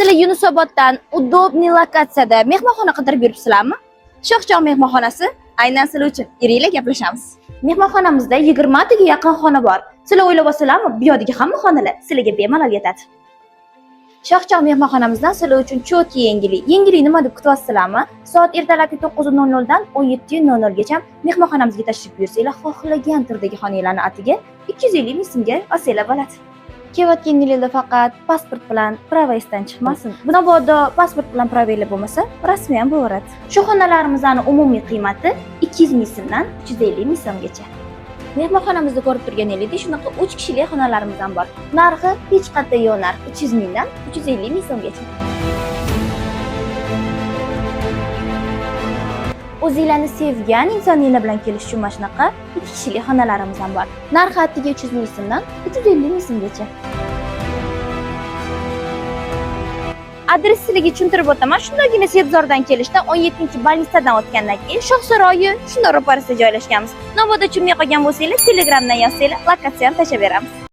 Sizlar Yunusoboddan удобный lokatsiyada mehmonxona qidirib yuribsizlarmi? Shohjahon mehmonxonasi aynan sizlar uchun. Iringlar, gaplashamiz. Mehmonxonamizda 20 taga yaqin xona bor. Sizlar o'ylab olsanglarmi, bu yoqdagi hamma xonalar sizlarga bemalol yetadi. Shohjahon mehmonxonamizdan sizlar uchun чётки yangilik. Yangilik nima deb kutyapsizlarmi? Soat ertalabki 9:00 dan 17:00 gacha mehmonxonamizga tashrif buyursanglar, xohlagan turdagi xonalarni atiga 250 ming so'mga olsanglar bo'ladi. Kelayotgan yilda faqat pasport bilan права esdan chiqmasin. Mabodo pasport bilan права lar bo'lmasa, rasmiy ham bo'laveradi. Shu xonalarimizni umumiy qiymati 200 ming so'mdan 350 ming so'mgacha. Mehmonxonamizda ko'rib turganingizdek, shunaqa 3 kishilik xonalarimiz ham bor. Narxi hech qayerda yo'q narx, 300 mingdan 350 ming so'mgacha. O'zinglarni sevgan insoninglar bilan kelish uchun mana shunaqa 2 kishilik xonalarimiz ham bor. Narxi attiga 300 ming so'mdan 350 ming so'mgacha. Adres sizlarga tushuntirib o'taman. Shundagina Sebzordan kelishda 17-больницаdan o'tgandan keyin Shoh saroyi shunday ro'parasida joylashganmiz. Mabodo tushunmay qolgan bo'lsanglar, Telegramdan yozsanglar, lokatsiyani tashlab beramiz.